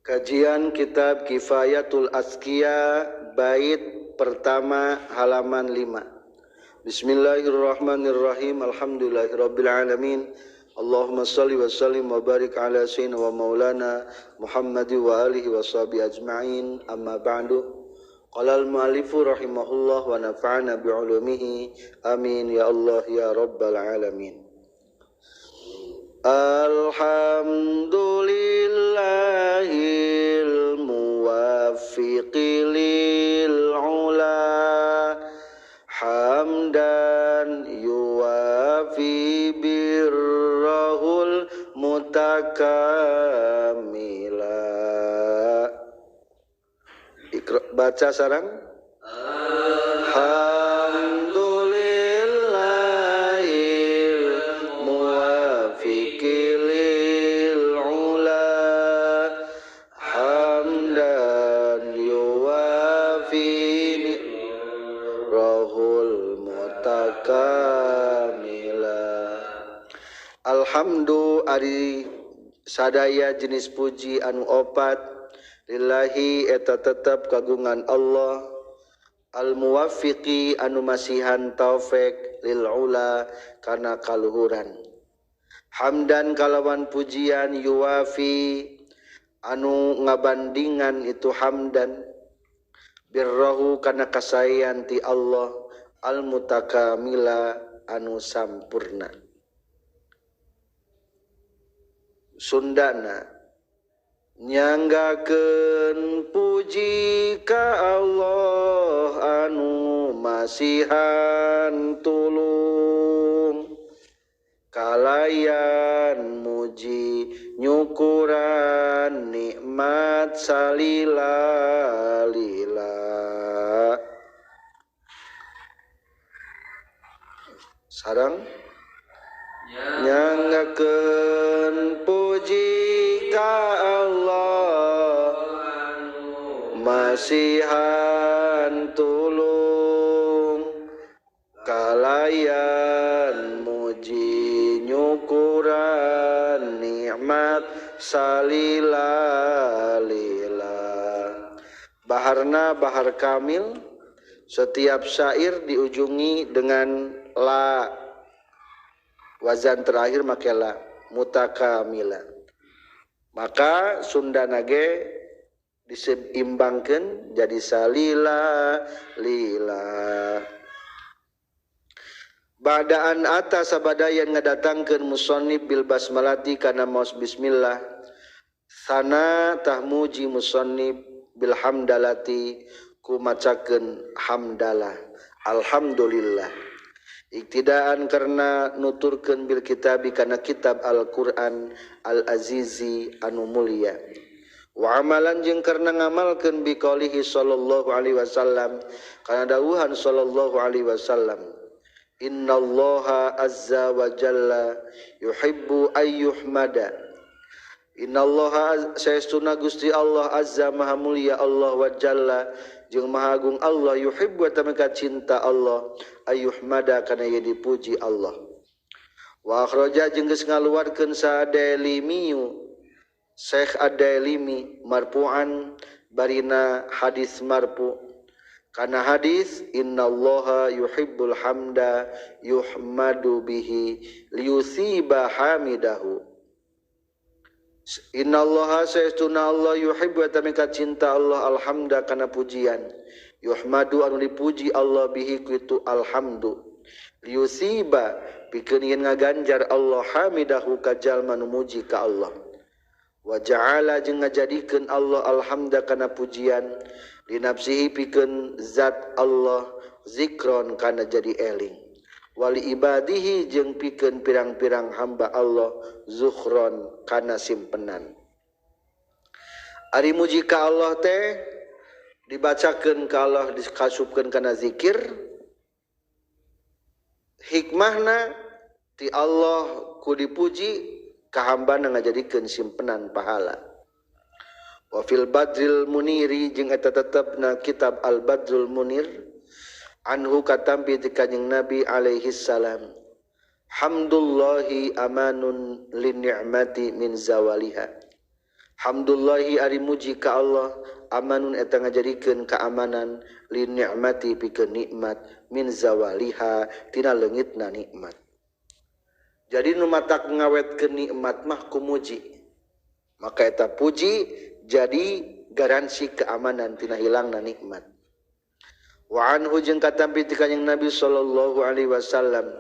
Kajian Kitab Kifayatul Azkiya bait pertama halaman 5. Bismillahirrahmanirrahim. Alhamdulillahirabbil alamin. Allahumma shalli wa sallim wa barik ala sayyidina wa maulana Muhammad wa alihi wa sahbihi ajma'in. Amma ba'du. Qala al-mu'allifu rahimahullah wa nafa'ana bi'ulumihi. Amin ya Allah ya rabbal alamin. Alhamdulillahil muwaffiqi lil ula hamdan yuwafi birrahul mutakamila. Ikra, baca sarang. Alhamdu ari sadaya jenis puji anu opat lillahi eta tetep kagungan Allah al muwaffiqi anu masihan taufik lil ula kana kaluhuran hamdan kalawan pujian yuwafi anu ngabandingan itu hamdan birrahu kana kasayan ti Allah al mutakamila anu sampurna. Sundana nyanggakeun puji ka Allah anu masihan tulung kalayan muji nyukuran nikmat salila lila. Sarang nyanggakeun puji ka Allah masihan tulung kalayan muji nyukuran nikmat salila lila. Baharna bahar kamil, setiap syair diujungi dengan la, wazan terakhir makela mutakamila. Maka Sunda nage diseimbangkeun jadi salila lila. Badaan atas sabadayan ngadatangkeun musannif bil basmalati kana maos bismillah sana tahmuji musannif bil hamdalati ku macakeun hamdalah alhamdulillah. Iktidaan karena nuturkeun bil kitabi kana kitab Al-Qur'an Al-Azizi anu mulia. Wa amalan jeung karena ngamalkeun bi qaulihi sallallahu alaihi wasallam kana dawuhan sallallahu alaihi wasallam innallaha azza wa jalla yuhibbu ayyuhmada. Innallaha saestuna Gusti Allah azza maha mulia Allah wa jalla jeung maha agung Allah yuhibbu eta mika cinta Allah ayyuhmada kana ye dipuji Allah. Wa akhraja jeung geus ngaluarkeun Sadailimiyu Syekh Ad-Dailimi marfu'an barina hadis marfu kana hadis innallaha yuhibbul hamda yuhmadu bihi liyusiba hamidahu. Innallaha saestuna Allah yuhibbu eta mika cinta Allah alhamda kana pujian yuhmadu anu dipuji Allah bihi ku alhamdu liyusiba pikeun yen ngaganjar Allah hamidahu ka jalma nu muji ka Allah. Wa ja'ala jeung ngajadikeun Allah alhamda kana pujian linafsihi pikeun zat Allah zikron kana jadi eling wali ibadihi jeung pikeun pirang-pirang hamba Allah zukhron kana simpenan. Ari muji ka Allah teh dibacakeun ka Allah dikasupkeun kana zikir hikmahna ti Allah ku dipuji ka hambana ngajadikeun simpenan pahala. Wa fil Badril Muniri jeung eta tetepna kitab Al Badrul Munir anhu katampi ti kanjing Nabi alaihi salam hamdullahi amanun lin ni'mati min zawaliha. Hamdulillahi ari muji ka Allah amanun eta ngajadikeun kaamanan li ni'mati pikeun nikmat min zawaliha tina leungitna nikmat. Jadi nu matak ngawetkeun nikmat mah ku muji. Maka eta puji jadi garansi keamanan tina hilangna nikmat. Wa anhu jeung katampi ti kanjing Nabi sallallahu alaihi wasallam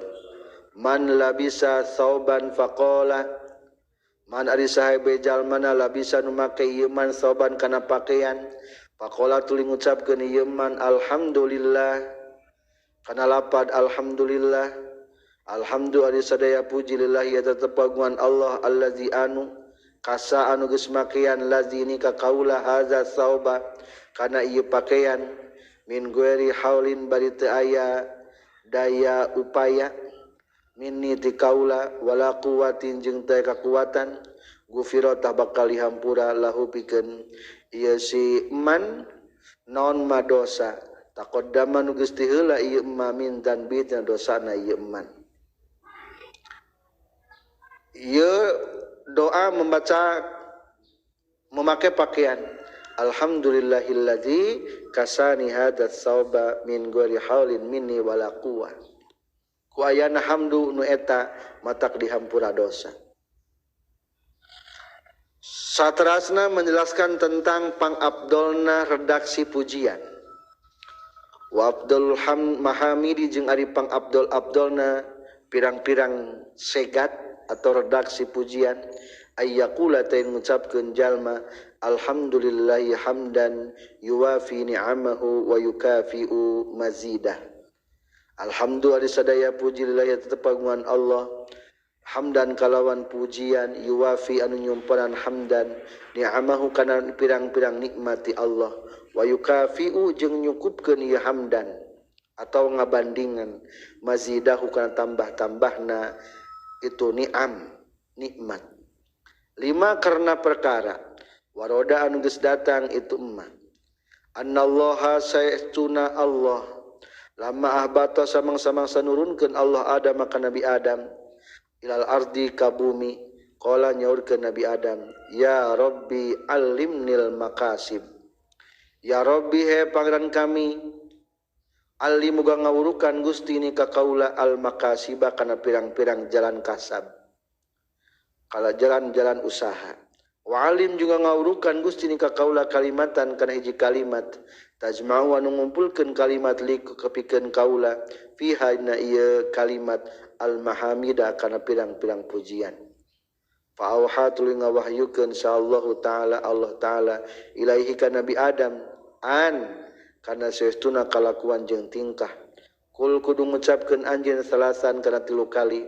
man labisa thauban faqala man ari sahabe jalmana labisa nu make ieu man thauban kana pakaian faqala tuluy ngucapkeun ieu man alhamdulillah kana lapad alhamdulillah alhamdu ari sadaya puji lillahi eta tepagungan Allah allazi anu kasa anu geus makean lazini ka kaula hadza sauba kana ieu pakaian min gueri haulin bari teu aya daya upaya minni ti kaula wala quwwatin jeung teu kakuatan gufira tah bakal dihampura lahu pikeun ieu si man naon madosa taqaddama nu geus ti heula ieu ma min dan bi tina dosana ieu man. Ieu doa membaca memakai pakaian alhamdulillahillazi kasani hadzal sauba min ghairi haulin minni wala quwwah. Ku ayana hamdu nu eta matak dihampura dosa. Saterasna menjelaskan tentang pangabdolna redaksi pujian. Wa abdul mahamidi jeung ari pangabdol abdolna pirang-pirang segat atau redaksi pujian ayyaqula ta ngucapkeun jalma alhamdulillahi hamdan yuwafi ni'amahu wa yukafi'u mazidah. Alhamdulillah sadaya puji lillahi tepagungan Allah hamdan kalawan pujian yuwafi anu nyumpanan hamdan ni'amahu kana pirang-pirang nikmati Allah wa yukafi'u jeung nyukupkeun ieu hamdan atau ngabandingan mazidahu kana tambah-tambahna itu ni'am nikmat. Lima karena perkara waroda anu geus datang itu emma annallaha saestuna Allah lama ahbata samang-samang sanurunkeun Allah Adam ka Nabi Adam ilal ardi ka bumi qala nyaurkeun Nabi Adam ya Rabbi allimnil makasib ya Rabbi he pangeran kami alim muga ngawurukan Gusti ni ka kaula al makasiba kana pirang-pirang jalan kasab kala jalan-jalan usaha wa alim juga ngawurukan Gusti ni ka kaula kalimatan kana hiji kalimat tajma'u anu ngumpulkeun kalimat li kepikeun kaula fiha na ieu kalimat al mahamida kana pirang-pirang pujian fa auha tuluy ngawahyukeun insyaallahu taala Allah taala ilaihi ka Nabi Adam an kana saestuna kalakuan jeung tingkah kul kudu ngucapkeun anjeun salasan kana tilu kali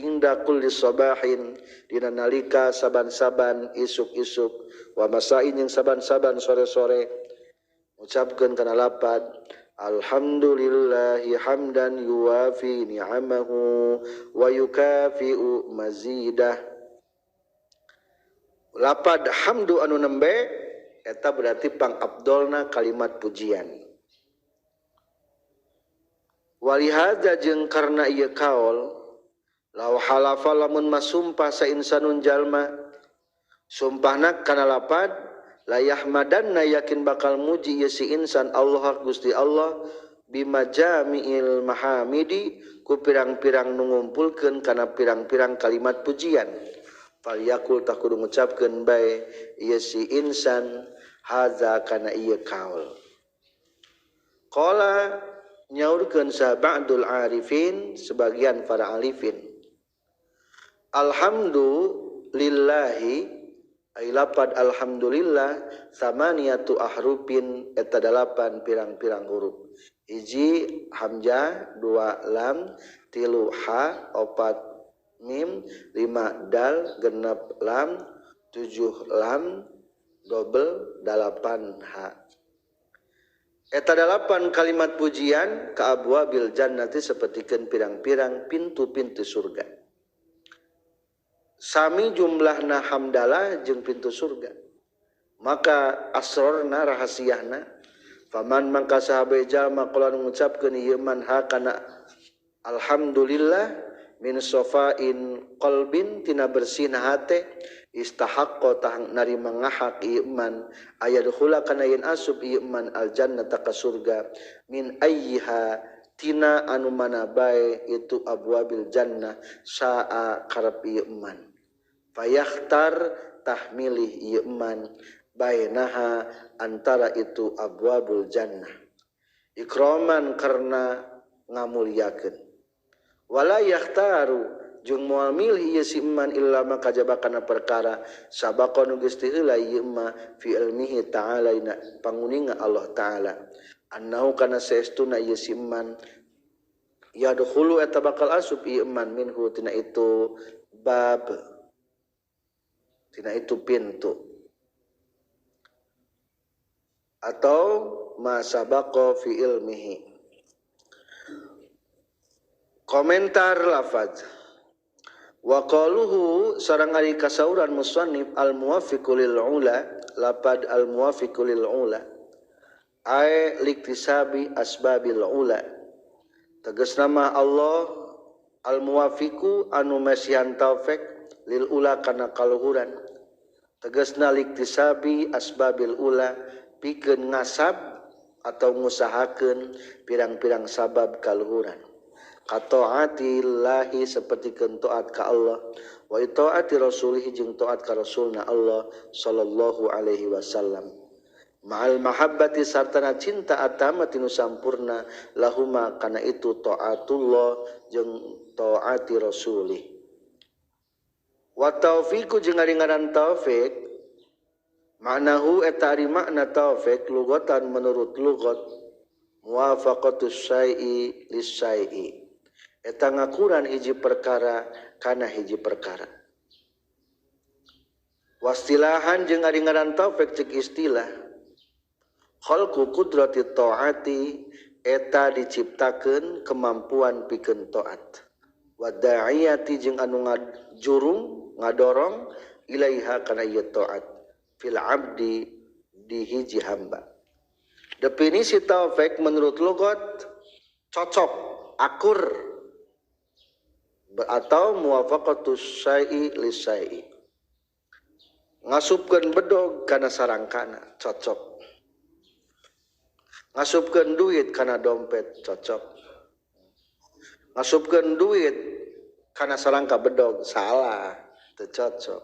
inda kulli sabahin dina nalika saban-saban isuk-isuk wa masain jeung saban-saban sore-sore ucapkeun kana lapad alhamdulillahi hamdan yuwafi ni'amahu wa yukafi'u mazidah. Lapad hamdu anu nembe eta berarti pangabdolna kalimat pujian. Walihadza jeung karna ieu kaol law halafa lamun masumpah sa insanun jalma sumpahna kana lapad layahmadanna yakin bakal muji ieu si insan Allah Gusti Allah bimajami'il mahamidi ku pirang-pirang nu ngumpulkeun kana pirang-pirang kalimat pujian falyakul tah kudu ngucapkeun bae ieu si insan hadza kana ieu kaul. Qala nyaurkeun sa ba'dul arifin sebagian para arifin alhamdulillahi ay lapad alhamdulillah samaniyatu ahrufin eta dalapan pirang-pirang huruf hiji hamzah dua lam tilu ha opat mim lima dal genep lam tujuh lam dobel dalapan ha eta dalapan kalimat pujian ka abwabil jannati sapertikeun pirang-pirang pintu-pintu surga sami jumlahna hamdalah jeung pintu surga maka asrorna rahasiahna faman mangka sahabe jalma qala ngucapkeun ieu man ha kana alhamdulillah Min sofain qalbin tina bersihna hate istahaqqa tah narima ngahak ieu man ayadkhula kana yen asup ieu man aljannata ka surga min ayyiha tina anu mana bae itu abwabil jannah saa karep ieu man fayakhtar tah milih ieu man bainaha antara itu abwabul jannah ikraman karena ngamuliakeun wala yakhtaru jeung moal milih ieu si iman illa ma kajaba kana perkara sabaqa nu geus teu heula ieu ma fi ilmihi ta'ala ina panguninga Allah ta'ala annahu kana saestuna ieu si iman yadkhulu eta bakal asup ieu iman minhu tina itu bab tina itu pintu atau ma sabaqa fi ilmihi. Komentar lafaz wa qaluhu sareng ari kasauran musannif al muwaffiqu lil ula lapad al muwaffiqu lil ula ay liktisabi asbabil ula tegasna mah Allah al muwaffiqu anu masihan taufik lil ula kana kaluhuran tegasna liktisabi asbabil ula pikeun ngasab atau ngusahakeun pirang-pirang sabab kaluhuran kataatillahi sapertikeun taat ka Allah wa itaati rasulih jeung taat ka rasulna Allah sallallahu alaihi wasallam ma'al mahabbati sartana cinta atama tinu sampurna lahuma kana itu taatullah jeung taati rasulih wa taufiqu jeung ari ngaran taufik maknahu eta ari makna taufik lugatan menurut lugat muwafaqatus syai'i lis-syai'i eta ngakuran hiji perkara kana hiji perkara wastilahan jeung ari ngaran taufik ceuk istilah khalqu qudrati taati eta diciptakeun kemampuan pikeun taat wa da'iyati jeung anu ngajurung ngadorong ilaiha kana ieu taat fil abdi di hiji hamba. Definisi taufik menurut lugat cocok akur atau muwafaqatus syai'i lisyai'i ngasupkeun bedog kana sarangkana cocok ngasupkeun duit kana dompet cocok ngasupkeun duit kana sarangka bedog salah teu cocok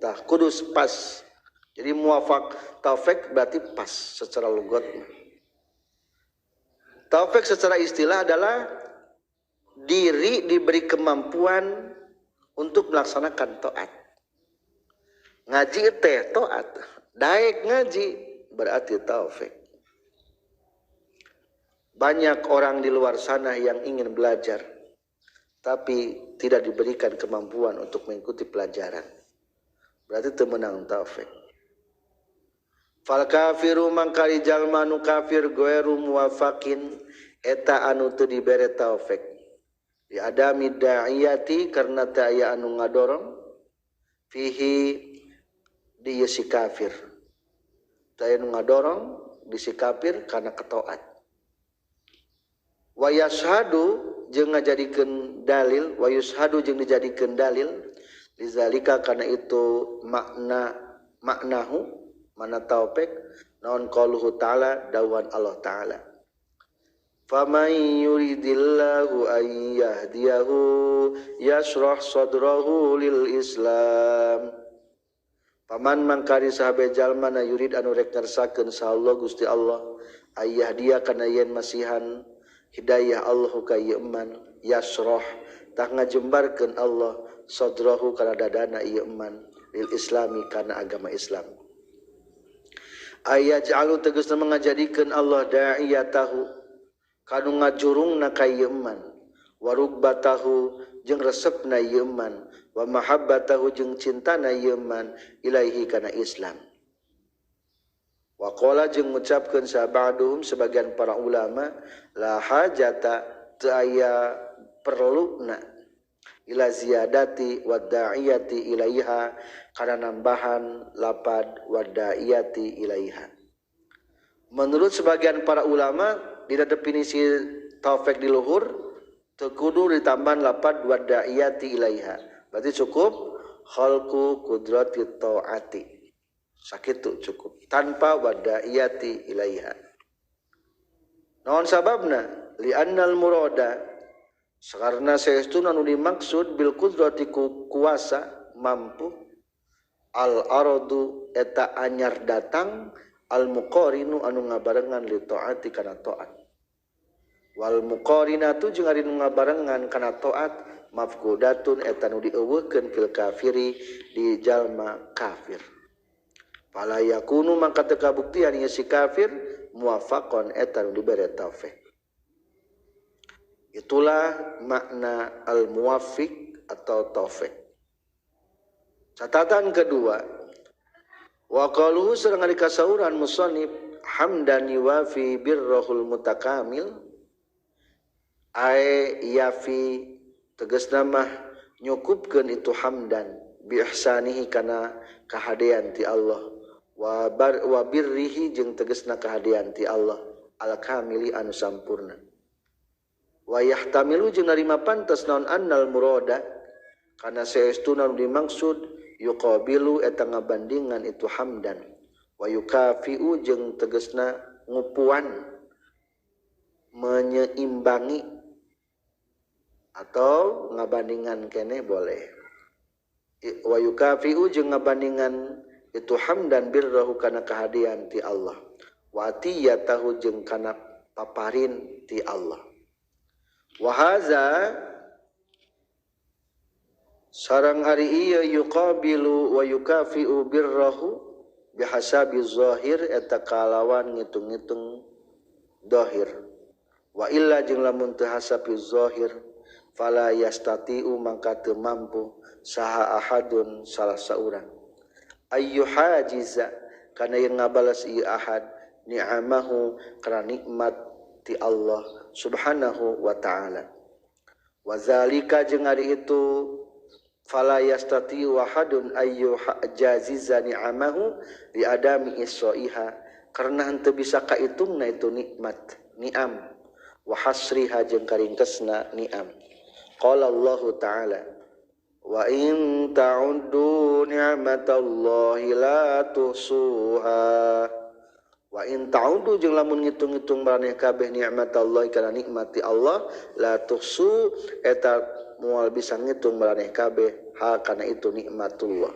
tah kudus pas. Jadi muwafaq taufik berarti pas secara lugat. Taufik secara istilah adalah diri diberi kemampuan untuk melaksanakan taat. Ngaji teh taat, daek ngaji berarti taufik. Banyak orang di luar sana yang ingin belajar tapi tidak diberikan kemampuan untuk mengikuti pelajaran. Berarti teu meunang taufik. Fal kafiru mangkari jalma nu kafir goeru muwafaqin eta anu teu dibere taufik. Di adami da'iyati karena teu aya anu ngadorong fihi di si kafir. Teu aya anu ngadorong di si kafir kana ketaat. Wa yashhadu jeung ngajadikeun dalil wa yushhadu jeung dijadikeun dalil lizalika kana itu makna maknahu mana taufik naon qauluhu ta'ala dawan Allah ta'ala faman yuridillahu ay yahdiyahu yashrah sadrahu lil islam paman mangkari sahabe jalma na yurid anu rek ngersakeun sa Allah Gusti Allah ay yahdiya kana yen masihan hidayah Allahu ka ieu man yashrah tah ngajembarkeun Allah sadrahu kana dadana ieu man lil islami kana agama Islam. Ayaj'alu tegasna mangajadikeun Allah da'iyatahu kanu ngajurungna ka ieu man warugbatahu jeung resepna ieu man wa mahabbatahu jeung cintana ieu man ilaihi kana Islam. Wa qala jeung ngucapkeun sabaduhum sebagian para ulama la hajata teu aya perluna ila ziyadati wadda'iyati ilaiha kana nambahan lapad wadda'iyati ilaiha. Menurut sebagian para ulama di definisi taufik di luhur Teu kudu ditambahan lapad wadaiyati ilaiha. Berarti cukup khalqu qudrati taati. Sakitu cukup tanpa wadaiyati ilaiha. Naon sababna? Li'annal murada karena saestuna nu dimaksud bil qudrati ku kuasa mampu al aradu eta anyar datang al muqarinu anu ngabarengan li taati kana taat. Wal muqarinatu jeung ari nu ngabarengan kana taat mafqudatun eta nu dieuweuhkeun fil kafiri di jalma kafir. Fala yakunu maka teu kabuktian ieu si kafir muwafaqon eta nu dibere taufik. Itulah makna al muwaffiq atau taufik. Catatan kedua, wa qaluhu sareng ari kasauran musannif hamdan yuwafi birrahul mutakamil ae yafi tegasna mah nyukupkeun itu hamdan bi ihsanihi kana kahadean ti Allah wa bar wa birrihi jeung tegasna kahadean ti Allah al kamili anu sampurna. Wa yahtamilu jeung narima pantes naon annal murada kana saestuna nu dimaksud yuqabilu eta ngabandingan itu hamdan wa yukafiu jeung tegasna ngupuan menyeimbangi atau ngabandingan keneh boleh. Wa yukafiu jeung ngabandingan itu hamdan birrahu kana kahadian ti Allah wa atiyatahu jeung kana paparin ti Allah. Wa haza sareng ari ieu yuqabilu wa yukafiu birrahu bihasabi zahir eta kalawan ngitung-ngitung zahir. Wa illa jeung lamun teu hasabi zahir fala yastatiu mangka teu mampu saha ahadun salah saurang ayyu hajiza kana yang ngabales ieu ahad ni'amahu kana nikmat ti Allah subhanahu wa ta'ala. Wa zalika jeung ari itu fala yastatiu ahadun ayyu hajiza ni'amahu li adami isaiha karena henteu bisa kaitungna itu nikmat ni'am wa hasriha jeung karingkesna ni'am. Qala Allah ta'ala wa in ta'uddu ni'matallahi la tuhsuha. Wa in ta'uddu jeung lamun ngitung-ngitung maraneh kabeh ni'matallahi kana nikmati Allah la tuhsu eta moal bisa ngitung maraneh kabeh ha kana itu nikmatullah.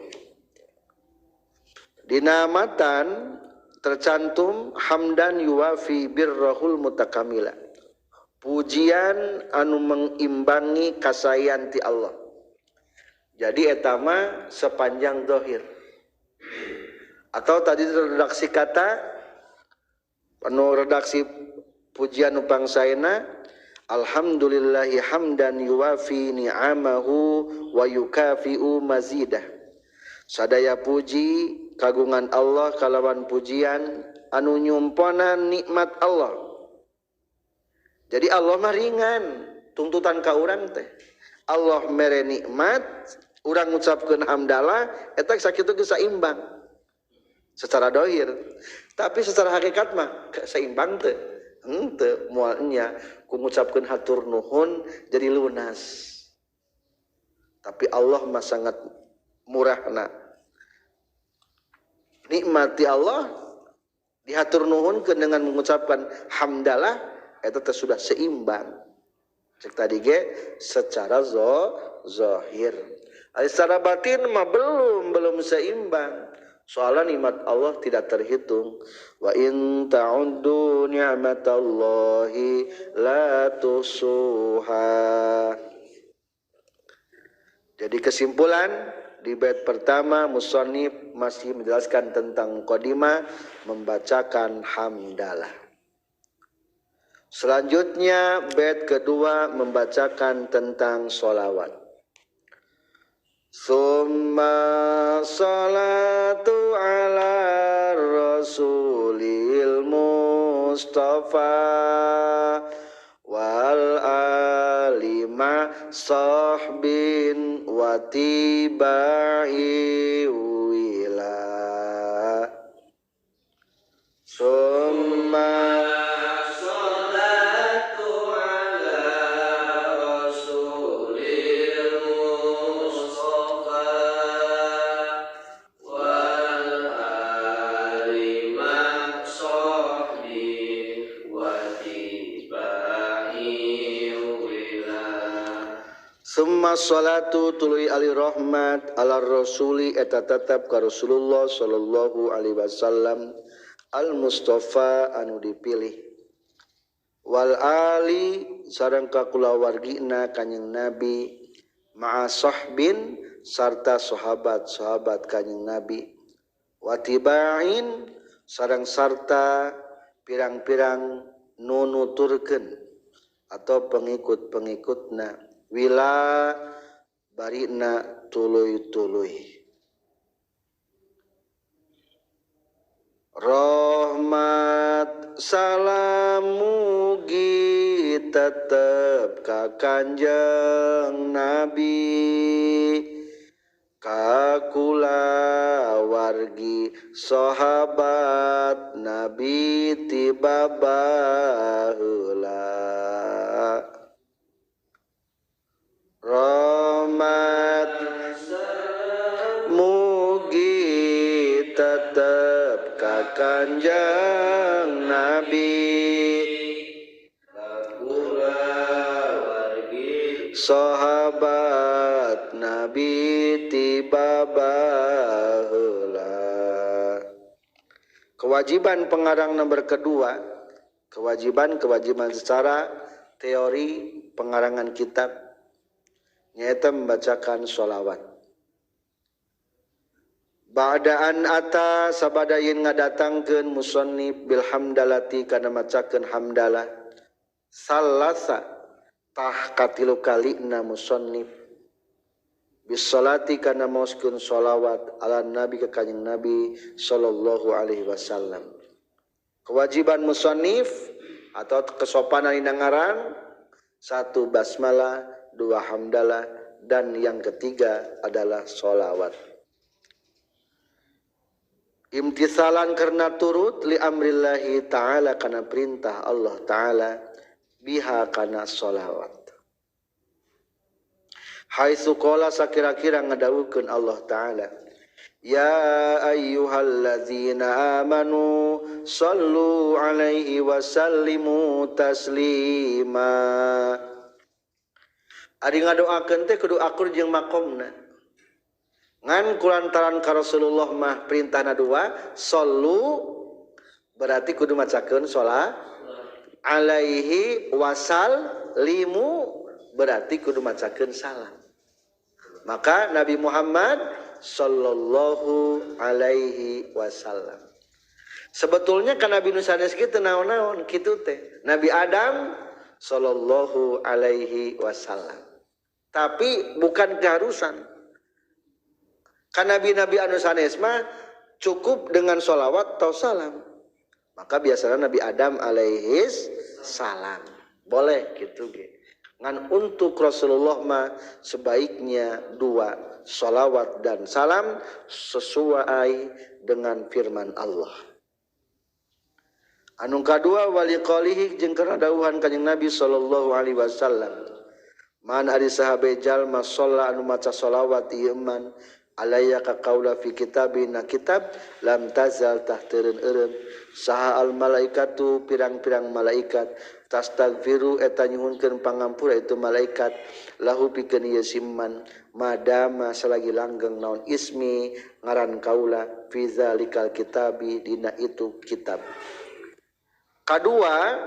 Dina matan tercantum hamdan yuwafi birrahul mutakamila, pujian anu mengimbangi kasayan ti Allah. Jadi eta mah sepanjang zahir. Atau tadi redaksi kata anu redaksi pujian nu pangsaena alhamdulillahi hamdan yuwafi ni'amahu wa yukafi'u mazidah. Sadaya puji kagungan Allah kalawan pujian anu nyumponan nikmat Allah. Jadi Allah mah ringan tuntutan ka urang teh. Allah mere nikmat, urang ngucapkeun hamdalah eta sakitu geus saimbang secara dohir. Tapi secara hakikat mah seimbang teu. Henteu moal nya ku ngucapkeun hatur nuhun jadi lunas. Tapi Allah mah sangat murahna. Nikmati Allah dihatur nuhunkeun dengan mengucapkan hamdalah eta teh sudah seimbang. Cek tadi ge secara zahir. Ari secara batin mah belum seimbang. Soalnya nikmat Allah tidak terhitung. Wa in ta'uddu ni'matallahi la tuhsuha. Jadi kesimpulan di bait pertama musannif masih menjelaskan tentang mukadimah membacakan hamdalah. Selanjutnya bait kedua membacakan tentang sholawat. Summa salatu ala rasulil mustafa wal alima sahbin wa tibai wila. Summa salatu ala Summa salatu tuluy ali rahmat ala rasuli eta tetep ka Rasulullah sallallahu alaihi wasallam al Mustafa anu dipilih wal ali sareng ka kulawargina kanjing Nabi ma'a sahbin sarta sahabat-sahabat kanjing Nabi watiba'in sareng sarta pirang-pirang nunuturkeun atau pengikut-pengikutna wila barina tuluy-tuluy. Rahmat salam mugi tetep ka Kanjeng Nabi ka kulawargi sahabat Nabi ti babaheula. Rahmat mugi tetep ka Kanjeng Nabi kulawargi sahabat Nabi ti babaheula. Kewajiban pengarang nomor kedua, kewajiban-kewajiban secara teori pengarangan kitab nyaeta membacakan sholawat. Ba'daan ata sabadayin ngadatangkeun musannif bil hamdalati kana macakeun hamdalah salasa tah katilu kalina musannif bis salati kana maoskeun sholawat ala nabi ka kanjing Nabi sallallahu alaihi wasallam. Kewajiban musannif atau kesopanan dina ngaran, satu basmalah, dua hamdalah, dan yang ketiga adalah sholawat. Imtisalan karena turut li amrillahi ta'ala kana perintah Allah ta'ala biha kana sholawat. Haitsu qala sakira-kira ngadawukeun Allah ta'ala, ya ayyuhallazina amanu sallu alaihi wa sallimu taslima. Ari ngadoakeun teh kudu akur jeung makomna. Ngan kulantaran ka Rasulullah mah perintahna dua, sallu berarti kudu macakeun sholat, alaihi wasal limu berarti kudu macakeun salam. Maka Nabi Muhammad sallallahu alaihi wasallam. Sebetulnya kan Nabi nu sanes kitu naon-naon kitu teh. Nabi Adam sallallahu alaihi wasallam. Tapi bukan keharusan. Kan nabi-nabi anu sanes mah cukup dengan sholawat atau salam. Maka biasanya Nabi Adam alaihis salam. Boleh gitu ge. Ngan untuk Rasulullah mah sebaiknya dua, sholawat dan salam sesuai dengan firman Allah. Anu kadua wali qalihi jeung kana dawuhan Kanjeng Nabi sallallahu alaihi wasallam. Man ari sahabe jalma sholla anu maca sholawat ieu man alaya ka kaula fi kitabina kitab lam tazal tahteureun-eureun saha al malaikatu pirang-pirang malaikat tastagfiru eta nyuhunkeun pangampura itu malaikat lahu pikeun ieu simman madama salagi langgeng naon ismi ngaran kaula fi zalikal kitabi dina itu kitab. Kadua,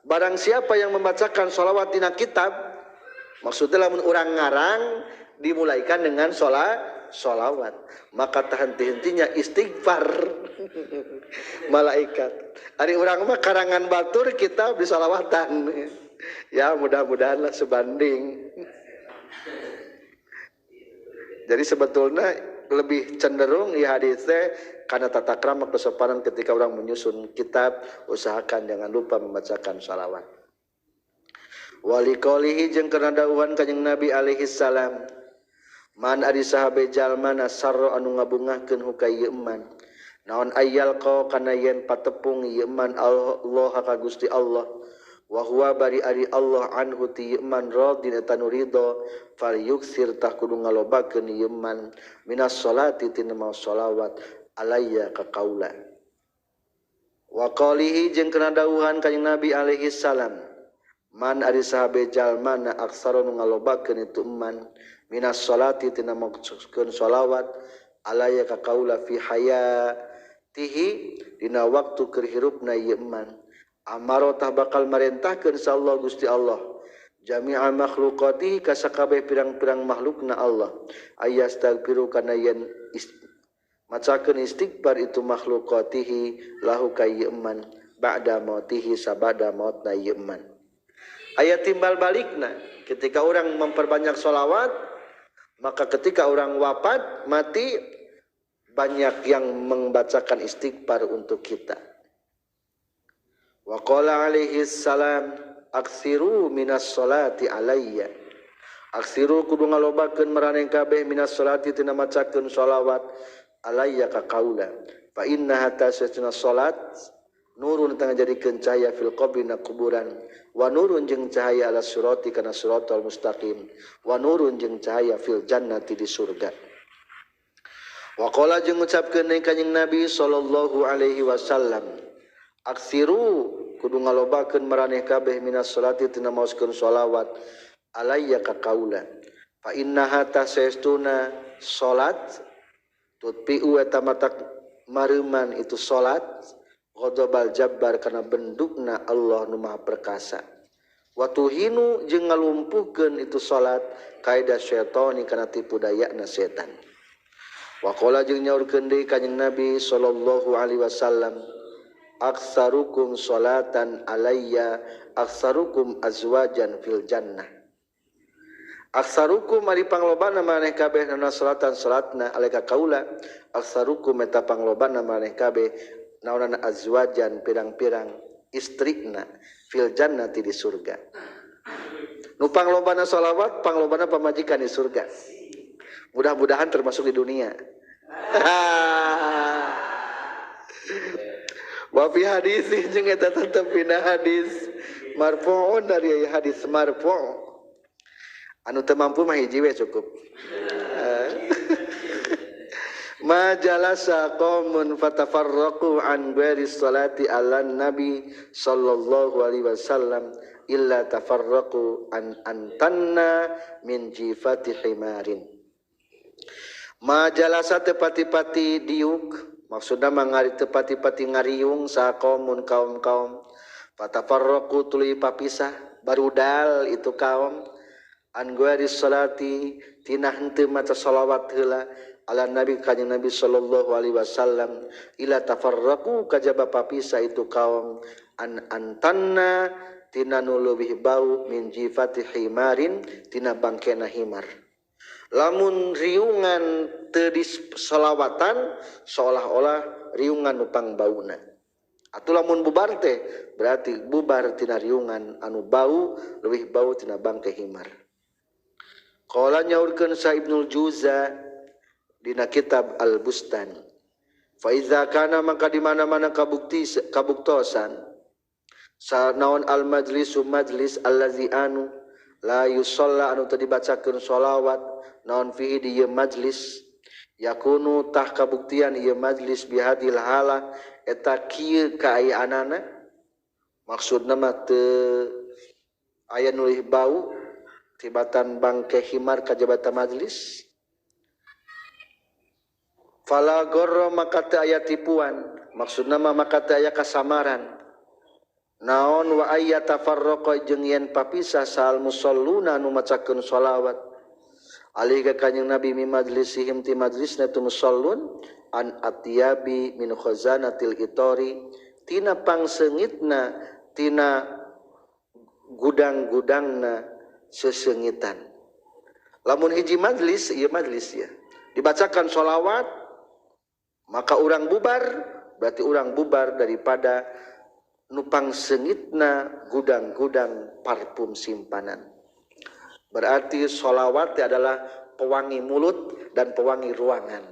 barang siapa yang membacakan sholawat dina kitab, maksudnya lamun urang ngarang dimulaikan dengan sholawat, maka tak henti-hentinya istighfar malaikat. Ari urang mah karangan batur kita disolawatan. Ya mudah-mudahan lah sebanding. Jadi sebetulnya lebih cenderung ya hadisnya karena tata krama kesopanan ketika orang menyusun kitab, usahakan jangan lupa membacakan sholawat. Wali qolihi jeung kana dawuhan Kanjeng Nabi alaihi salam, man ari sahabe jalma nasarra anu ngabungahkeun huka ieu man naon ayyal qa kana yen patepung ieu man Allah ka Gusti Allah wa huwa bari ari Allah anhu ti ieu man radin eta nu ridho fal yuksir tah kudu ngalobakeun ieu man minas salati tina maos sholawat alayya ka kaula. Wa qalihi jeung kana dawuhan Kanjeng Nabi alaihi salam, Man ari sahabe jalma na aksara nu ngalobakeun itu man minas salati tina maksudkeun shalawat alaya ka kaula fi hayatihi dina waktu keur hirupna ieu man. Amaro tah bakal marentahkeun insyaallah Gusti Allah jami'a makhluqatihi ka sakabeh pirang-pirang makhlukna Allah ayastaghfiru kana yen macakeun istighfar itu makhluqatihi lahu ka ieu man ba'da mautihi sabada mautna ieu man. Ayat timbal balikna ketika orang memperbanyak sholawat maka ketika orang wafat mati banyak yang membacakan istighfar untuk kita. Wa qala alaihi salam aksiru minas sholati alayya. Aksiru kudu ngalobakeun maraneh kabeh minas sholati tina macakeun sholawat alayya ka kaula. Fa inna hatta satuna sholat nurun tengah jadikeun cahaya fil qabri na kuburan wa nurun jeung cahaya ala sirati kana siratal mustaqim wa nurun jeung cahaya fil jannati di surga. Wa qala jeung ngucapkeun kanjing Nabi sallallahu alaihi wasallam aksiru kudu ngalobakeun maraneh kabeh minas salati tina maoskeun sholawat alayya ka kaula fa innaha tasestuna salat tutpiu eta matak mareuman itu salat ghadabal jabbar kana bendukna Allah nu maha perkasa wa tuhinu jeung ngalumpuhkeun itu salat kaida syaitani kana tipu dayana setan. Wa qala jeung nyaurkeun deui kanjing Nabi sallallahu alaihi wasallam aktsarukum salatan alayya aktsarukum azwajan fil jannah. Aktsarukum ari panglobana maneh kabeh nana salatan salatna alaika kaula aktsarukum eta panglobana maneh kabeh naonana azwajan pirang-pirang istrina fil jannati di surga. Nu panglobana sholawat panglobana pamajikan di surga. Mudah-mudahan termasuk di dunia. Wa fi hadis jeung eta tetep dina hadis marfu'un dari hadis marfu'. Anu teu mampu mah hiji we cukup. Ma jalasa qaumun fatafarraqu an ghairi salati ala nabi sallallahu alaihi wasallam illa tafarraqu an antanna min jifati himarin. Ma jalasa tepati-pati diuk maksudna mangari tepati-pati ngariung sa qaumun kaum-kaum fatafarraqu tuluy papisah barudal itu kaum an ghairi salati tina henteu maca selawat heula ala nabi kanjeng Nabi sallallahu alaihi wasallam ila tafarraqu kajaba papisah itu kaum an antanna tina nu leuwih bau min jifati himarin tina bangkena himar. Lamun riungan teu disolawatan seolah-olah riungan nu pangbauna. Atuh lamun bubar teh berarti bubar tina riungan anu bau leuwih bau tina bangke himar. Qala nyaurkeun sa Ibnul Juza dina kitab Al-Bustan fa iza kana maka di mana-mana kabukti kabuktosan sa naon al majlisu majlis allazi anu la yusalla anu teu dibacakeun sholawat naon fihi di ieu majlis yakunu tah kabuktian ieu majlis bihadil hala eta kieu kaayaanana maksudna mah teu aya nu leuwih bau tibatan bangke himar ka jabatan majlis. Fala gorro maka teu aya tipuan maksudna mah maka teu aya kasamaran naon wa ayya tafarraqa jeung yen papisah sal musalluna nu macakeun sholawat alih ka kanjing Nabi mi majlisihim ti majlisna tu musallun an atyabi min khazanatil itori tina pangseungitna tina gudang-gudangna seseungitan. Lamun hiji majlis ieu majlis ya dibacakan sholawat maka urang bubar berarti urang bubar daripada nupang sengitna gudang-gudang parfum simpanan. Berarti sholawat adalah pewangi mulut dan pewangi ruangan.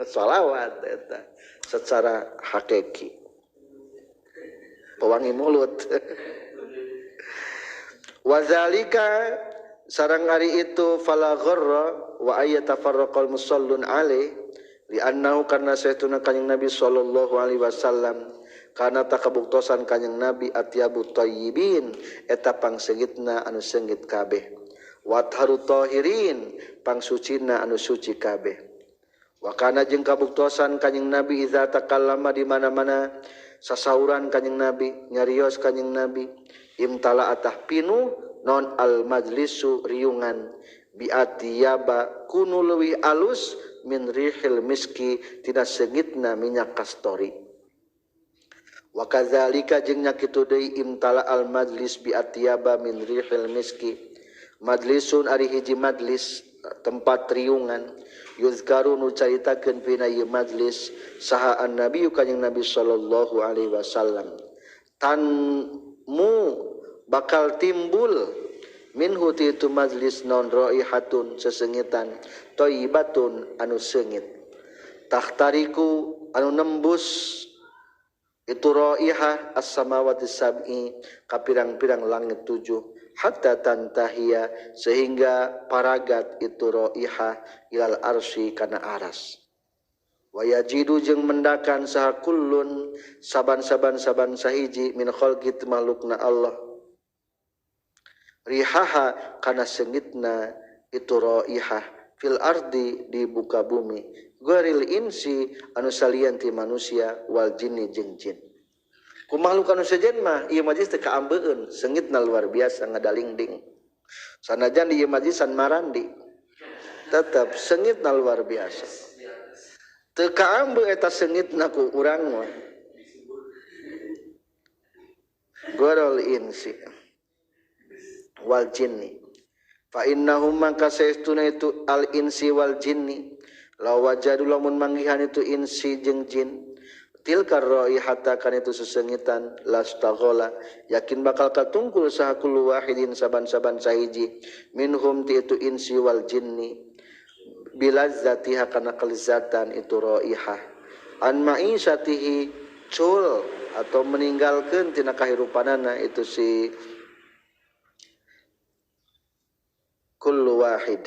Sholawat eta secara hakiki pewangi mulut. Wazalika sarang ari itu fala gharra wa ayatafarraqal musallun alaih li'annahu karna saytuna kanjing Nabi sallallahu alaihi wasallam Kana takabuktosan kanjing Nabi atyabu thayyibin eta pangseungitna anu seungit kabeh. Watharu tahirin pangsucina anu suci kabeh. Wa kana jeung kabuktosan kanjing Nabi iza takallama di mana-mana sasauran kanjing Nabi nyarios kanjing Nabi imtala atah pinu non al majlisu riungan biatiyaba kunu leuwih alus min rihil miski tina seungitna minyak kastori. Wa kadzalika jeung nya kitu deui imtala al majlis biatiyaba min rihil miski majlisun ari hiji majlis tempat riungan yuzkaru nu caritakeun pina ieu majlis saha annabi kanjing Nabi sallallahu alaihi wasallam tanmu bakal timbul minhu ti itu majlis non raihatun sesengitan thayyibatun anu seungit tahtariku anu nembus itu raihah as-samawati sab'i ka pirang-pirang langit tujuh hatta tantahia sehingga paragat itu raihah ilal arsy kana aras. Wayajidu jeung mendakan saha kullun saban-saban saban sahiji min khalqi makhlukna Allah rihaha kana seungitna itu raihah fil ardi di buka bumi ghairil insi anu salian ti manusia wal jinni jeung jin. Ku makhluk anu sejen mah ieu majlis teu kaambeun seungitna luar biasa ngadalingding. Sanajan di ieu majlisan marandi tetep seungitna luar biasa. Teu kaambe eta seungitna ku urang mah. Ghairil insi wal jinni fa innahum mangka saestuna itu al insi wal jinni law wajadu lamun manggihan itu insi jeung jin tilka raihata kan itu sesengitan lastaghala yakin bakal katungkul saha kullu wahidin saban-saban sahiji minhum ti itu insi wal jinni bilazzatiha kana kelezatan itu raihah an ma'isyatihi cul atau meninggalkeun tina kahirupanana itu si kullu wahid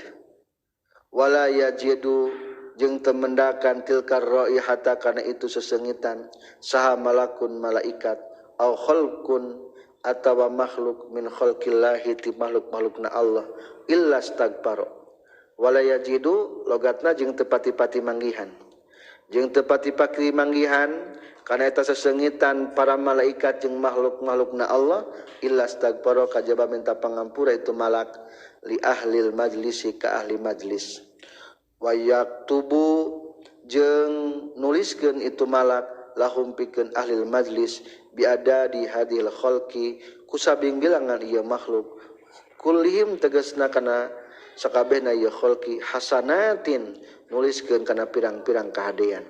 wala yajidu jeung temendakan tilkar raihata kana itu sesengitan saha malakun malaikat au khalqun atawa makhluk min khalqillahi ti makhluk-makhlukna Allah illa staghfara wala yajidu logatna jeung teu pati-pati manggihan jeung teu pati-pati manggihan kana eta sesengitan para malaikat jeung makhluk-makhlukna Allah illa staghfara kajaba minta pangampura itu malak li ahlil majlisi ka ahli majlis wa yaktubu jeung nuliskeun itu malak lahum pikeun ahlil majlis biada di hadil khalqi kusabing bilangan ieu makhluk kullihim tegasna kana sakabehna ieu khalqi hasanatin nuliskeun kana pirang-pirang kahadean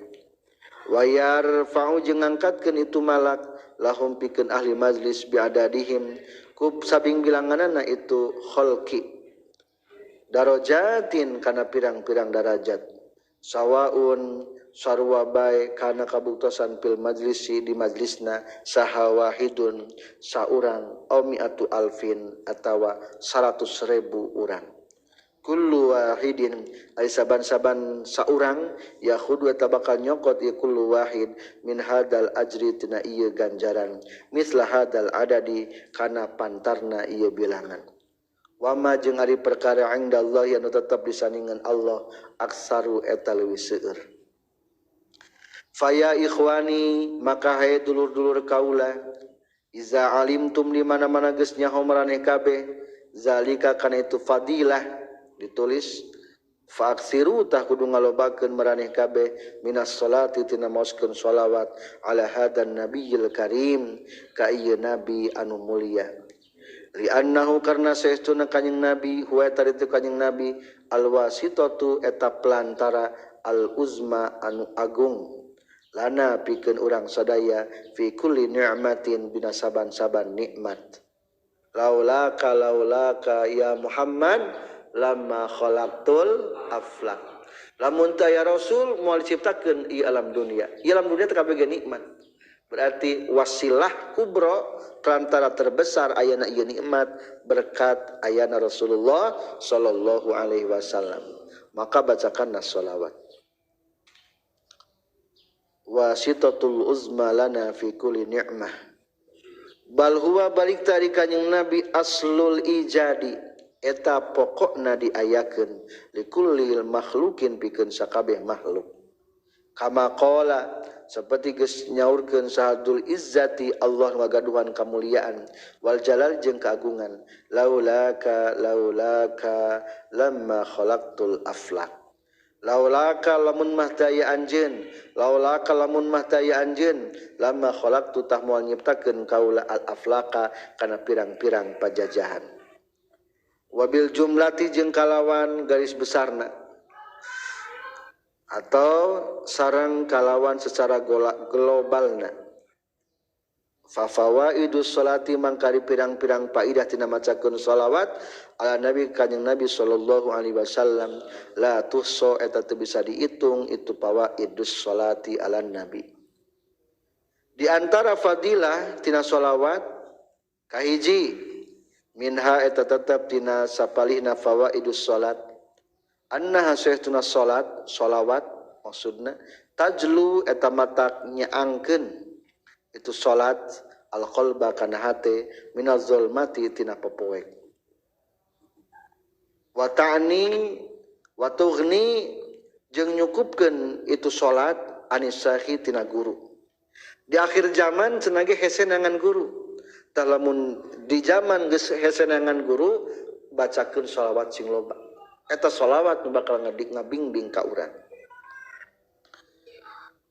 wa yarfa'u jeung ngangkatkeun itu malak lahum pikeun ahli majlis biadadihim ku sabing bilanganna itu khalqi darajatin kana pirang-pirang darajat sawaun sarwa bae kana kabuktosan fil majlisi di majlisna saha wahidun saurang au mi'atu alfin atawa 100.000 urang kullu wahidin ai saban-saban saurang yahudu eta bakal nyokot ieu kullu wahid min hadal ajri tina ieu ganjaran misla hadal adadi kana pantarna ieu bilangan. Wama jeung ari perkara indallahi anu tetep disandingan Allah aksaru eta leuwih seueur. Faya ikhwani maka hae dulur-dulur kaula iza alimtum di mana-mana geus nyaho maraneh kabeh zalika kana itu fadilah ditulis faaksiru tah kudu ngalobakeun maraneh kabeh minas salati tina maoskeun shalawat ala hadan nabiyil karim ka ieu nabi anu mulia. Li'annahu karna saestuna kanjing nabi huwa taritu kanjing nabi alwasitatu eta pelantara al-uzma anu agung lana pikeun urang sadaya fi kulli ni'matin bina saban-saban nikmat. Laulaka laulaka ya Muhammad lamma khalaqtul aflak. Lamun teu ya Rasul moal diciptakeun ieu alam dunia. Ieu alam dunia teh kabeh nikmat. Berarti wasilah kubro perantara terbesar ayana ieu nikmat berkat ayana Rasulullah sallallahu alaihi wasallam. Maka bacakanlah sholawat. Wasitatul uzma lana fi kulli ni'mah. Bal huwa balik tari kanjing Nabi aslul ijadi eta pokokna diayakeun likulli makhlukin pikeun sakabeh makhluk. Kama qala seperti geus nyaurkeun sahadul izzati Allah ngagaduhan kamuliaan wal jalal jeung keagungan laulaka laulaka lamma khalaqtul aflak. Laulaka lamun mah daya anjeun, laulaka lamun mah daya anjeun, lamma khalaqtu tah moal nyiptakeun kaula al aflaqa kana pirang-pirang pajajahan. Wabil jumlati jeung kalawan garis besarna atau sareng kalawan secara globalna. Fa fawaidus salati mangkari pirang-pirang paidah tina macakeun salawat ala nabi kanjing Nabi sallallahu alaihi wasallam la tuhsa eta teu bisa dihitung itu fawaidus salati ala nabi. Di antara fadilah tina salawat kahiji minha eta tetep tina sapalihna fawaidus salat annaha sahtuna salat salawat maksudna tajlu eta matak nyaangkeun itu salat alqalba kana hate minaz zulmati tina popoek wa ta'ni wa tughni jeung nyukupkeun itu salat anisahi tina guru. Di akhir zaman cenah ge hesenangan guru. Tah lamun di zaman geus hesenangan guru bacakeun shalawat sing loba. Eta shalawat nu bakal ngadik ngabingbing ka urang.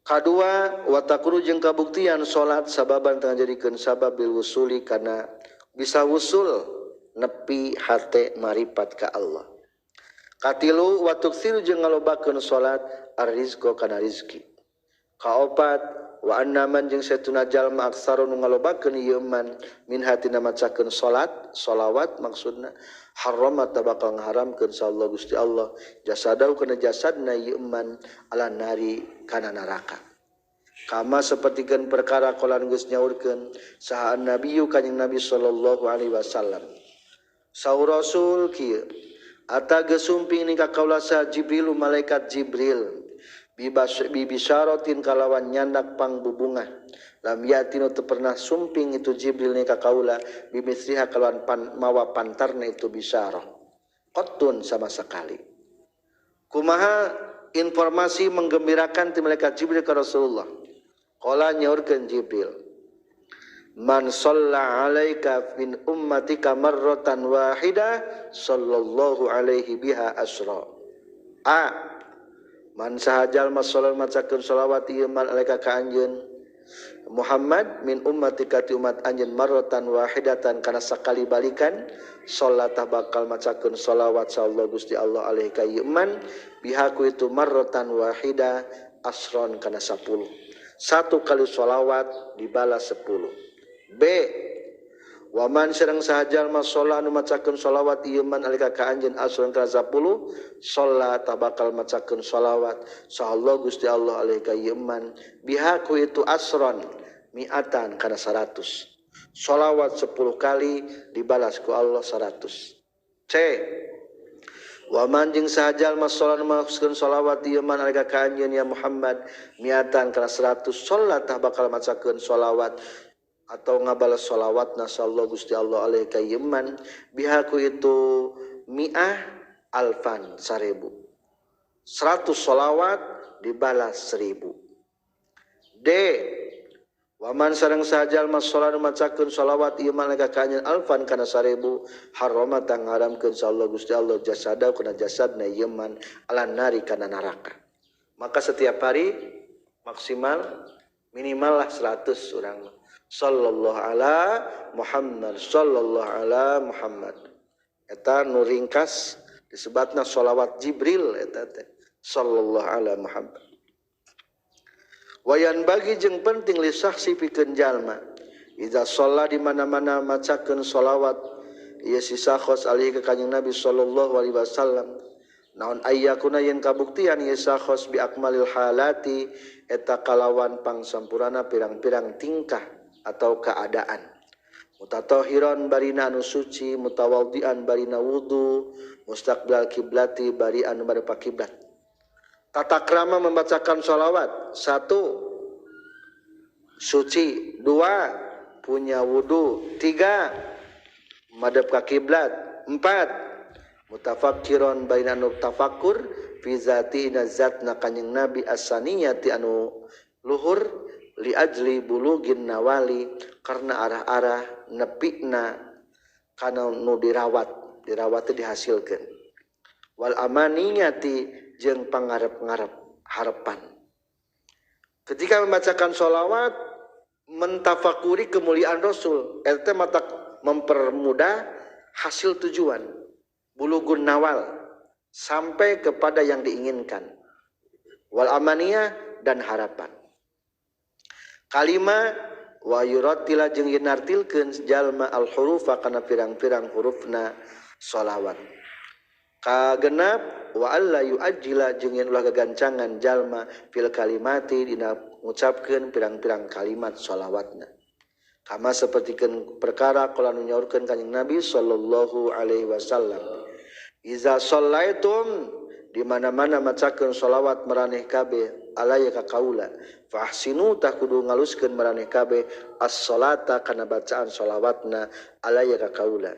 Kadua wa takuru jeung kabuktian salat sababan tengah jadikeun sabab bil wusuli kana bisa wusul nepi hate maripat ka Allah. Katilu wa tuksiru jeung ngalobakeun salat arrizqo kana rizki. Kaopat wa annaman jeung satuna jalma aksaru nu ngalobakeun ieu man min hatina macakeun salat salawat maksudna harrama bakal ngaharamkeun sa Allah Gusti Allah jasadau kana jasadna ieu man ala nari kana neraka. Kama sapertikeun perkara qolan geus nyaurkeun saha annabiyyu kanjing Nabi sallallahu alaihi wasallam. Saur Rasul kieu ata geus sumping ni ka kaula saha Jibril malaikat Jibril bibisyaratin kalawan nyandak pangbubungah lam yatinu teu pernah sumping itu Jibril ni ka kaula bimisriha kalawan mawa pantarna itu bisyarah qattun sama sekali. Kumaha informasi menggembirakan ti malaikat Jibril ka Rasulullah. Qala nyaurkeun Jibril man shalla alaika min ummatika marratan wahidah sallallahu alaihi biha asra. A man sahajal masalat macakeun shalawat ieu man alaika ka anjeun Muhammad min ummatika ti umat anjeun marratan wahidatan kana sakali balikan salatah bakal macakeun shalawat sallallahu Gusti Allah alaihi ka ieu man bihaku itu marratan wahidah asron kana 10. Satu kali sholawat dibalas 10. B waman sareng sahajal masalat anu macakeun sholawat ieu man alika ka anjeun asron kana 10 salat bakal macakeun sholawat sallallahu Gusti Allah alaihi ka ieu man bihaku itu asron mi'atan kana 100. Sholawat 10 kali dibalas ku Allah 100. C waman jeung sahajal masalat maksudkeun sholawat ieu man alika ka anjeun ya Muhammad mi'atan kana 100 salat bakal macakeun sholawat atau ngabalas sholawat nasallahu Gusti Allah alaihi ka ieu man bihaku itu mi'ah alfan 1000. 100 sholawat dibalas 1000. D waman sareng sahajal masalat macakeun sholawat ieu man alika ka anjeun alfan kana 1000 harrama tangharamkeun sallallahu Gusti Allah jasada kana jasadna ieu man ala nari kana neraka. Maka setiap hari maksimal minimal lah 100 urang. Sallallahu ala Muhammad sallallahu ala Muhammad. Eta nu ringkas disebutna sholawat Jibril eta teh sallallahu ala Muhammad. Wayan bagi jeung penting li saksi pikeun jalma iza shalla di mana-mana macakeun sholawat ieu si sakhos alaihi ka kanjing Nabi sallallahu alaihi wasallam naon ayyakuna yen kabuktian ieu sakhos bi akmalil halati eta kalawan pangsampurana pirang-pirang tingkah atau keadaan mutatahiran barina anu suci mutawaddian barina wudu mustaqbilal kiblati bari anu madep kiblat. Tata krama membacakan sholawat. 1. suci, dua punya wudu, tiga madep ka kiblat, empat mutafakkiron baina nu tafakkur fi zati zatna kanjing Nabi as-saniyati anu luhur li ajli bulugin nawali karena arah-arah nepikna kana nu dirawat, dirawat dihasilkeun, wal amaniyati jeung pangarep-ngarep harapan. Ketika membacakan sholawat mentafakuri kemuliaan Rasul, eta mata mempermudah hasil tujuan bulugun nawal sampai kepada yang diinginkan, wal amaniyah dan harapan. Kalima wa yurattila jeung nartilkeun jalma al hurufa kana pirang-pirang hurufna sholawat. Kagenap wa alla yuajjila jeung yen ulah gagancangan jalma fil kalimati dina ngucapkeun pirang-pirang kalimat sholawatna. Kama sapertikeun perkara kala nu nyaurkeun kanjing Nabi sallallahu alaihi wasallam, iza shallaitum di mana-mana macakeun sholawat maraneh kabeh alaya ka kaula, fa ahsinu tah kudu ngaluskeun maraneh kabeh as-salata kana bacaan sholawatna alaya ka kaula.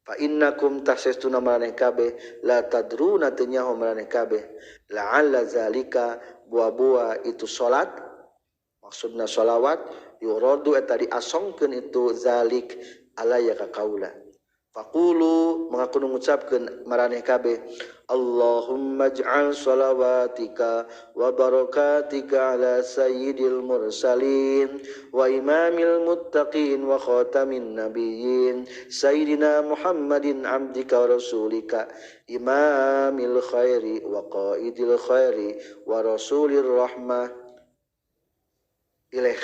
Fa innakum tasestuna maraneh kabeh la tadruna teu nyaho maraneh kabeh la'alla zalika buah-buah itu salat, maksudna sholawat yuradu eta diasongkeun itu zalik alaya ka kaula. Faqulu maka kudu ngucapkeun maraneh kabeh Allahumma ij'al shalawatika wa barakatika ala sayyidil mursalin wa imamil muttaqin wa khatamin nabiyyin sayyidina Muhammadin abdika wa rasulika imamil khairi wa qaidil khairi wa rasulir rahmah. Ilaih.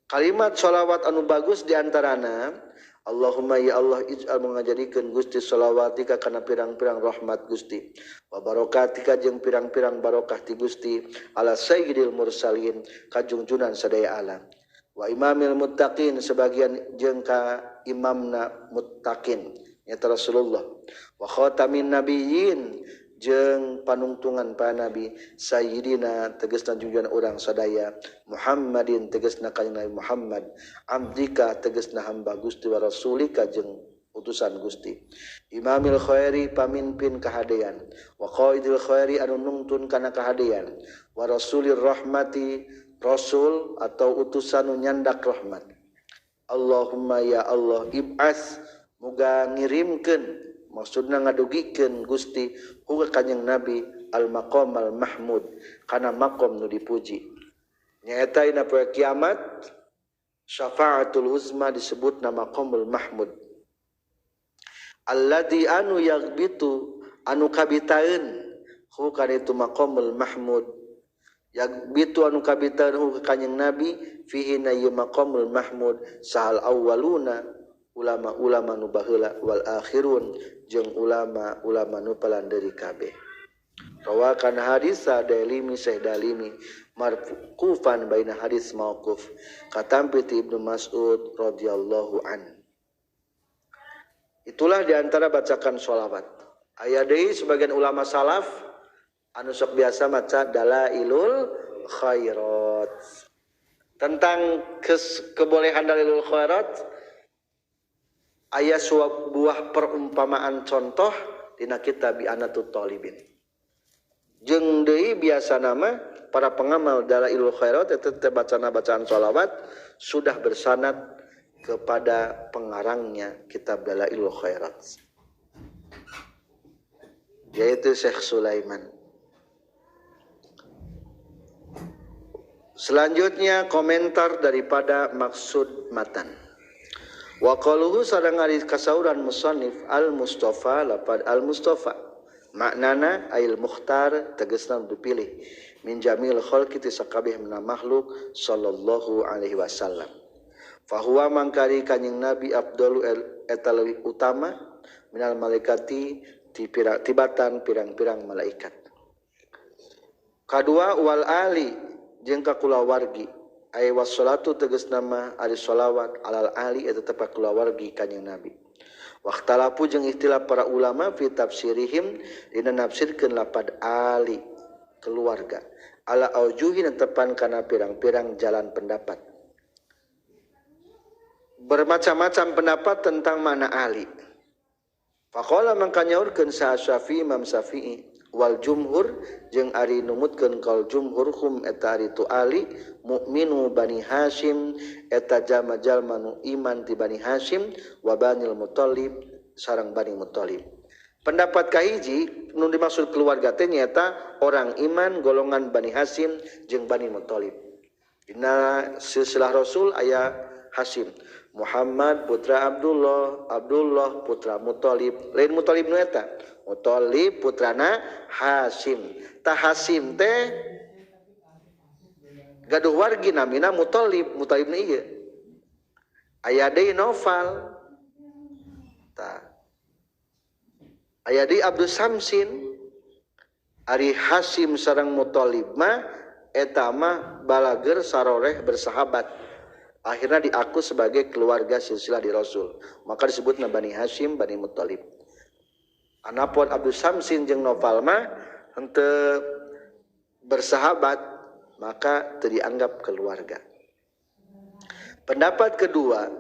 Kalimat sholawat anu bagus diantarana Allahumma ya Allah ij'al mengajadikeun Gusti shalawatika kana pirang-pirang rahmat Gusti wa barakatika jeung pirang-pirang barokah ti Gusti ala sayyidil mursalin kajungjunan sadaya alam wa imamil muttaqin sebagian jeung ka imamna muttaqin nyaeta Rasulullah wa khatamin nabiyyin jeung panungtungan para nabi sayyidina tegasna junjungan urang sadaya Muhammadin tegasna kanjeng Nabi Muhammad abdika tegasna hamba Gusti wa rasulika jeung utusan Gusti imamil khairi pamimpin kahadean wa qaidil khairi anu nungtun kana kahadean wa rasulir rahmati rasul atau utusan nu nyandak rahmat. Allahumma ya Allah ib'as muga ngirimkeun maksudna ngadugikeun Gusti huga kanjeng Nabi al maqam al mahmud kana maqam nu dipuji nyaeta dina poe kiamat syafaatul uzma disebut nama maqamul mahmud alladzi anu yaghbitu anu kabitaeun hu kana itu maqamul mahmud yaghbitu anu kabitaeun hu kanjeng Nabi fihi na maqamul mahmud sahal awwaluna ulama-ulama nu baheula wal akhirun jeung ulama-ulama nu palanderi kabeh. Rawakan hadis Dalimi Syekh Dalimi marfufan baina hadis mauquf katampi ti Ibnu Mas'ud radhiyallahu an. Itulah diantara bacakan sholawat. Aya deui sebagian ulama salaf anu sok biasa maca dalailul khairat. Tentang kebolehan dalailul khairat aya sebuah perumpamaan contoh dina kitab Bi'anatut Talibin. Jeung deui biasa nama para pengamal dalailul khairat eta teh bacaan-bacaan sholawat sudah bersanad kepada pengarangnya kitab Dalailul Khairat, yaitu Syekh Sulaiman. Selanjutnya komentar daripada maksud matan. Wa qaluhu sareng ari kasauran musannif al-Mustafa lapad al-Mustafa maknana ail mukhtar tegasna dipilih min jamil khalqi ti sakabeh makhluk sallallahu alaihi wasallam. Fahuwa mangkari kanjing Nabi abdalu eta leuwih utama minal malaikati tibatan pirang-pirang malaikat. Kadua wal ali jeung ka kulawargi ay wassalatu tegas nama ari sholawat alal ali eta tepat kulawargi kanjing Nabi. Waqtalapu jeung ikhtilaf para ulama fi tafsirihim dina nafsirkeun lapad ali keluarga ala aujuhin tepan kana pirang-pirang jalan pendapat. Bermacam-macam pendapat tentang makna ali. Faqala mangka nyaurkeun saha Syafi'i Imam Syafi'i wal jumhur jeung ari numutkeun kaul jumhur hum eta ari tu ali mukminu Bani Hashim eta jalma-jalma nu iman ti Bani Hashim wa Banil Muthalib sareng Bani Muthalib. Pendapat kahiji nu dimaksud keluarga teh nyaeta orang iman golongan Bani Hashim jeung Bani Muthalib. Dina silsilah Rasul aya Hashim, Muhammad putra Abdullah, Abdullah putra Muthalib. Lain Muthalib nu eta, Muthalib putrana Hashim. Tah Hashim teh gaduh wargi namina Muthalib, Muthalib nu ieu. Aya deui Naufal. Tah aya deui Abdul Samsin. Ari Hashim sareng Muthalib mah eta mah balager saroreh bersahabat. Akhirnya diaku sebagai keluarga silsilah di Rasul. Maka disebutna Bani Hashim, Bani Muthalib. Anapun Abdul Samsin jeung Naufal mah henteu bersahabat, maka teu dianggap keluarga. Pendapat kedua,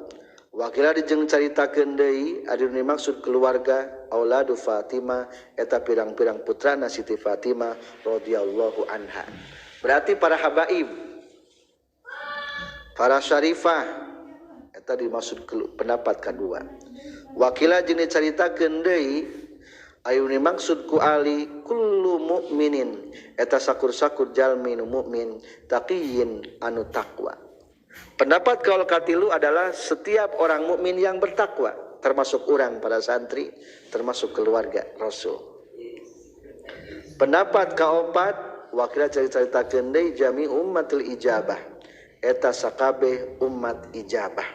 wakila dijeng caritakeun deui ari nu dimaksud keluarga auladu Fatimah eta pirang-pirang putrana Siti Fatimah radhiyallahu anha. Berarti para habaib, para syarifah eta dimaksud pendapat kedua. Wakila jeung dicaritakeun deui ayu dimaksud ku ali kullu mukminin eta sakur-sakur jalmi nu mukmin taqiyyin anu takwa. Pendapat kaul katilu adalah setiap orang mukmin yang bertakwa, termasuk orang para santri, termasuk keluarga Rasul. Pendapat kaopat wakila caritakeun deui jami ummatul ijabah eta sakabeh umat ijabah.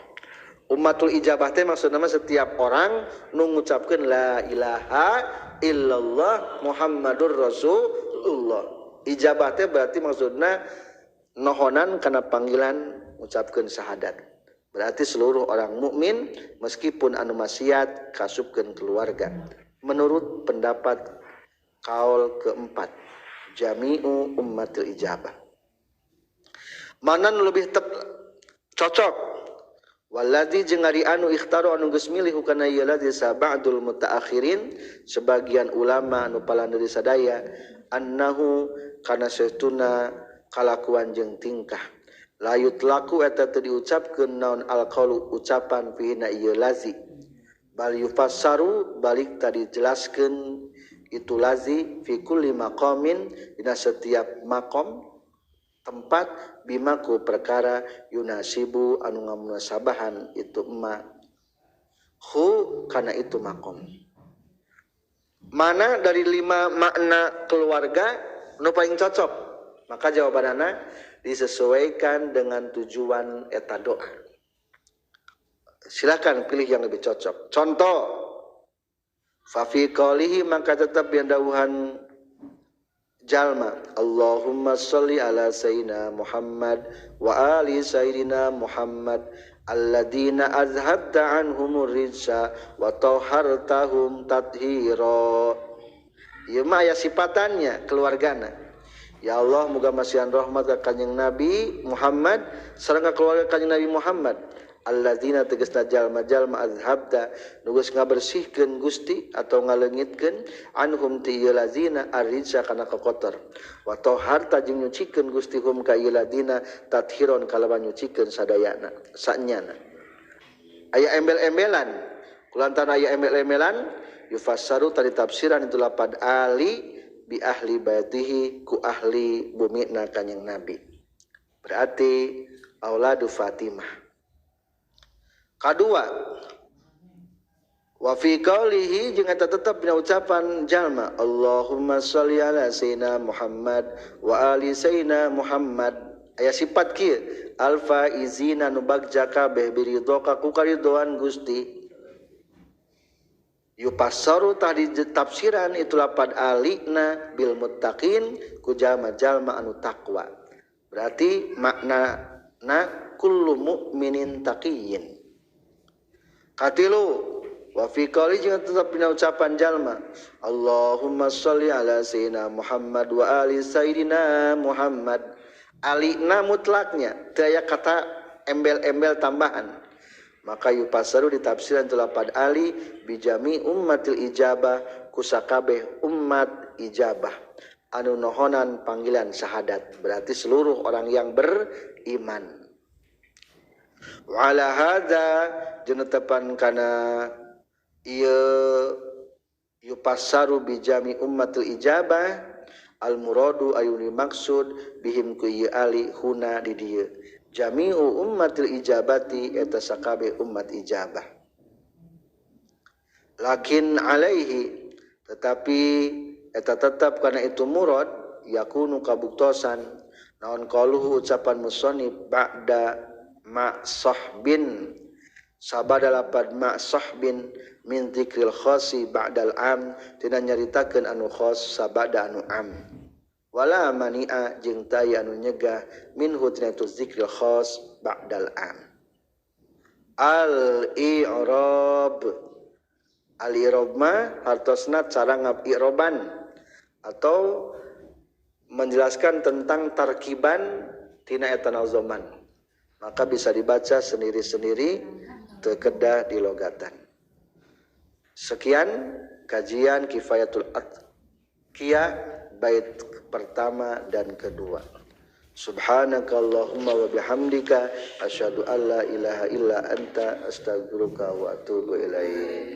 Umatul ijabah teh maksudna mah setiap orang nu ngucapkeun la ilaha illallah Muhammadur Rasulullah. Ijabah teh berarti maksudna nohonan kana panggilan ngucapkeun syahadat. Berarti seluruh orang mukmin meskipun anu maksiat kasupkeun keluarga. Menurut pendapat kaul keempat, jami'u ummatil ijabah. Mana nu lebih cocok? Waladzi jeung ari anu ikhtaru anu geus milih hukana ieu ladzi sab'adul mutaakhirin sebagian ulama anu palandeuri sadaya annahu kana saestuna kalakuan jeung tingkah layut laku eta teu diucapkeun naon alqaulu ucapan fihi na ieu lazi bal yufassaru balik tadi jelaskeun itu lazi fi kulli maqamin dina setiap maqam tempat bimaku perkara yunasibu anu ngamunasabahan itu emma hu kana itu makom. Mana dari lima makna keluarga nu paling cocok? Maka jawabanana disesuaikan dengan tujuan eta doa. Silakan pilih yang lebih cocok. Contoh, fa fi qaulihi maka tetap yang dawuhan jalma Allahumma sholli ala sayyidina Muhammad wa ali sayyidina Muhammad alladzina azhabta anhumur rijsa wa tahhartahum tathira. Ieu mah aya sipatannya keluargana. Ya Allah muga masihan rahmat ka Kanjeng Nabi Muhammad sareng ka keluarga Kanjeng Nabi Muhammad alladzina tegasna jalma-jalma azhabta nu geus ngabersihkeun Gusti atau ngaleungitkeun anhum ti ieu lazina arrijsa kana kokotor wa taharta jeung nyucikeun Gusti hum ka ieu ladina tathiron kalawan nyucikeun sadayana sanyana. Aya embel-embelan kulantaran aya embel-embelan yufassaru tadi tafsiran itu lapad ali bi ahli baitihi ku ahli bumina Kanjeng Nabi. Berarti auladu Fatimah. Kadua, wa fi qaulihi jeung eta tetep dina ucapan jalma Allahumma sholli ala sayyidina Muhammad wa ali sayyidina Muhammad. Aya sifat kieu alfa izina nu bagja kabeh biridhoka ku karidoan Gusti. Yupassaru tah ditafsiran itu lapad alina bil muttaqin ku jalma-jalma anu takwa. Berarti makna na kullu mu'minin taqiyyin. Katilu wa fi qouli jeung tetep dina ucapan jalma Allahumma sholli ala sayyidina Muhammad wa ali sayyidina Muhammad. Alina mutlaknya teu aya kata embel-embel tambahan. Maka yupasaru ditafsiran tu lapad ali bijami ummatil ijabah kusakabeh umat ijabah anu nohonan panggilan syahadat, berarti seluruh orang yang beriman. Wa ala hadza jeung tepan kana ieu yupasaru bijami ummatil ijabah al muradu ayu dimaksud bihim ku ieu ali huna di dieu jami'u ummatil ijabati eta sakabeh umat ijabah. Lakin alaihi tetapi eta tetap karena itu murad yakunu kabuktosan naon qaluhu ucapan musannif ba'da ma sahbin sabada lapad ma sahbin min dzikril khasi ba'dal am tina nyaritakeun anu khas sabada anu am wala mani'a jeung taya anu nyegah minhu tina itu zikril khas ba'dal am. Al-i'rab, al-i'rab mah hartosna cara ngab-i'roban atau menjelaskan tentang tarkiban tina eta nazoman, maka bisa dibaca sendiri-sendiri teu kedah dilogatan. Sekian kajian Kifayatul Atqiya bait pertama dan kedua. Subhanakallahumma wa bihamdika asyhadu an la ilaha illa anta astaghfiruka wa atubu ilaik.